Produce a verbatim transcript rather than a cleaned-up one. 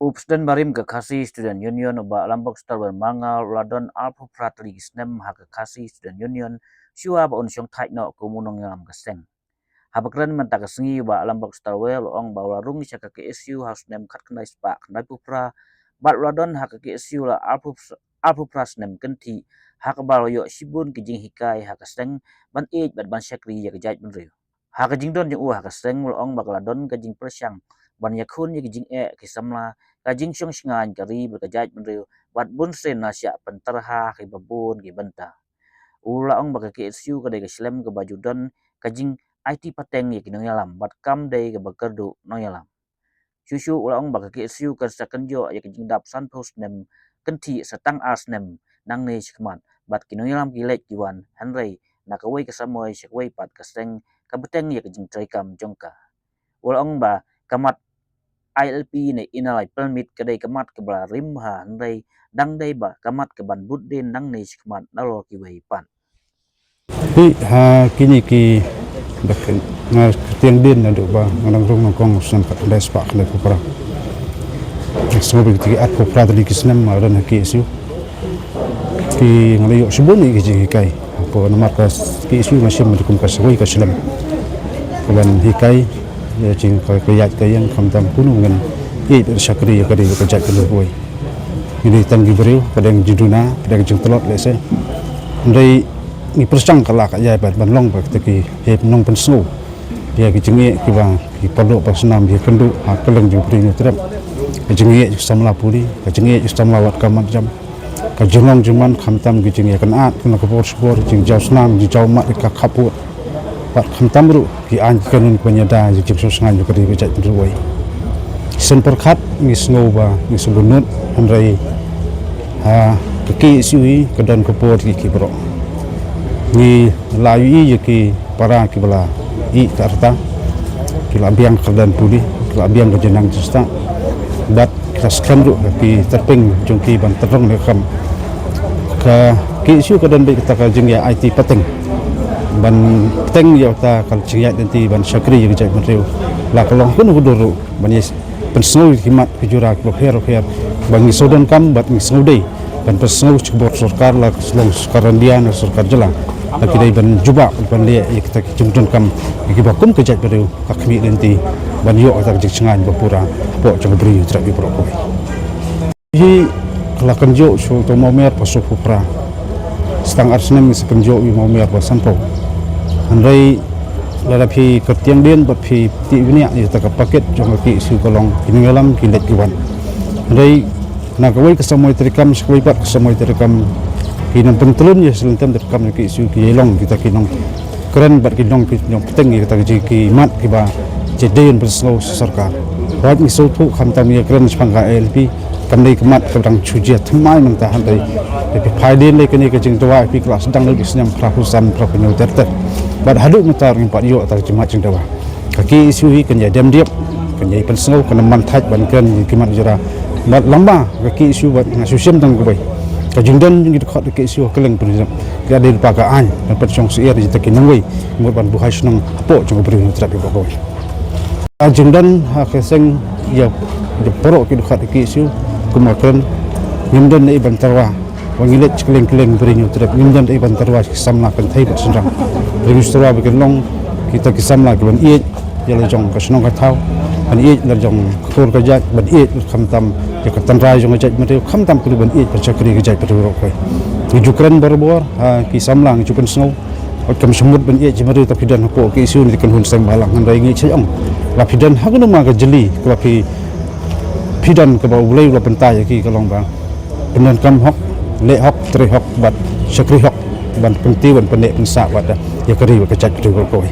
U President barim ka Khasi Student Union, u Bah Lambok Starwell Marngar, u la don arphew phra tylli ki snem ha ka Khasi Student Union, shuwa ba un shong thait noh kum u nongïalam ka seng. Haba kren mynta ka sngi, u Bah Lambok Starwell u ong ba u la rung sha ka K S U ha u snem khatkhyndai spah khyndaiphew phra, bad u la don ha ka K S U la arphew, arphew phra snem kynthih, ha kaba u la ïoh shibun ki jinghikai ha ka seng, ban ïeit bad ban shakri ïa ka jaitbynriew. Ha ka jingdon jong u ha ka seng, u la ong ba ka la don ka jingpyrshang ban ïakhun ïa ki jingeh ki samla, ka jingshong shngaiñ ka ri bad ka jaitbynriew, bad bunsien la shah pyntarha ha kiba bun ki bynta. U la ong ba ka K S U ka dei ka shlem kaba ju don ka jingaiti pateng ïa ki nongïalam, bad kam dei kaba kyrduh nongïalam. Shuh shuh u la ong ba ka K S U kan sa kynjoh ïa ka jingdap sanphew snem kynthih sa tang ar snem nangne shakhmat, bad ki nongïalam ki leit ki wan, hynrei na kawei ka samoi sha kawei pat ka seng ka bteng ïa ka jingtreikam jong ka. U la ong ba ka mat I L P ne Inner Line Permit ka dei ka mat kaba la rim bha, hynrei dang dei ba ka mat kaban bud dien nangne shakhmat nalor kiwei pat. Hi, ha kine ki, ba ki, nga kyrtiang dien naduh ba nga dang rung nyngkong u snem khatkhyndai spah khyndaiphew phra. Nga sngew ba ki arphew phra tylli ki snem nga don ha K S U. Ki, nga la ïoh shibun ïa ki jinghikai. Hapoh namar ka K S U nga shim kum ka sawei ka shlem kaban hikai ïa jing ka, ka ïaid ka ïeng, khamtam kumno ngin ïeit bad shakri ïa ka ri bad ka jaitbynriew kawei. Ngi dei tang ki briew, ka dang jingduna, ka dang jingtlot lehse. Hynrei ngi pyrshang ka la ka ïai ban, ban long ba kita ki hep nongpynsngew ïa ki jingeh kiba ki paralok parasnam ki kynduh ha kylleng jong u Bri u Hynñiewtrep. Ka jingeh jong ki samla pule, ka jingeh jong ki samla wad kam wad jam, ka jinglong jingman, khamtam ki jingïakynad na ka por sha ka por, jingjaw snam, jingjaw mat ïa ka khappud, bad khamtam ruh ki aiñ ki kanun kiban ïada ïa ka jingshong shngaiñ jong ka ri ka jaitbynriew kawei. Shen pyrkhat ngi sngew ba ngi sngewbha nud, hynrei ha ka K S U hi ka don ka por ki, ki baroh. Ngi la ïohi ïa ki para kiba la ïeh ka rta, ki la biang ka kyrdan pule, ki la biang ka jingnang jingstad, bad ki la skhem ruh ha ki tyrpeng jong ki ban tyrkhong ne kam. Ka K S U ka don beit kata ka jingïaiti pateng ban pateng ïa kata ka jingïaid lynti ban shakri ïa ka jaitbynriew, la ka long kumno ka dur ruh, ban ïa pynsngew ïa ki mat ki jura kiba pher pher ba ngi sngewdonkam bad ngi sngewdei ban pynsngew sha ka bor sorkar, la ka long sorkar India ne sorkar jylla, la ki dei ban jubab ban leh ïa kita ki jingdonkam ïa kiba kum ka jaitbynriew ka khmih lynti ban ïoh kata ka jingshngaiñ ba pura hapoh jong ka Bri u Hynñiewtrep baroh kawei. Hi ka la kynjoh shuh uto u mawmer ba sawphew phra. Sa tang ar snem ngi sa kynjoh ïa u mawmer ba sanphew. Hynrei lada phi kyrtiang dien bad phi tih bniah ïa kata ka paket jong ka K S U ka long ki nongïalam ki leit ki wan. Hynrei na kawei ka samoi treikam sha kawei pat ka samoi treikam, ki nongpyntlun ïa ka shlem treikam jong ka K S U ki ïalong kita ki nongkren bad ki nongpyntngen pateng ïa kita ki, ki mat kiba ju dei ban pynsngew sha sorkar. Hooid ngi sngewthuh khamtam ïakren shaphang ka I L P kam dei ka mat kaba dang shu jia thymmai mynta, hynrei lada phi phai dien lei kane ka jingdawa phi ka la sdang lei ki snem phra phew san phra phew hynñiew ter ter. Bad haduh mynta ngim pat ïoh kata ka jingmut jingdawa. Ka K S U hi kan ïai dem diep, kan ïai pynsngew, kan ym man thait ban kren ïa ki mat jura. Bad lamba ka K S U bad nga shu shem tang kawei. Ka jingdon jong ki dkhot ka K S U ha kylleng Bri u Hynñiewtrep ka dei lypa ka aiñ ban pynshong syiar ïa kita ki nongwei, mut ban buhai shnong hapoh jong ka Bri u Hynñiewtrep baroh kawei. Ka jingdon ha ka seng ïa, ïa baroh ki dkhot ka K S U, kum nga kren, ngim don ei ban tyrwa. Ba ngi leit kylleng kylleng Bri u Hynñiewtrep, ngim don ei ban tyrwa ki samla kynthei bad shynrang. Ngi sngewthuh ba kin long kita ki samla kiban ïeit ïa la jong ka shnong ka thaw, ban ïeit la jong ka kur ka jait, ban ïeit khamtam ïa ka tynrai jong ka jaitbynriew, khamtam ka ruh ban ïeit ban shakri ka jaitbynriew baroh kawei. Ngi ju kren barabor ha ki samla, ngi ju pynsngew. Wat kam shym mut ban ïeit jingmut ruh, lada phi don hapoh K S U ne kan hun seng bhalang, hynrei ngi shu ong, lada phi don ha kano ma ka jylli kaba phi, phi don kaba U Blei u la pynta ïa ki, ka long ba pyndonkam hok, leh hok, trei hok bad shakri hok, ban pyntiew ban pynneh pynsah bad ïa ka ri bad ka jaitbynriew baroh kawei.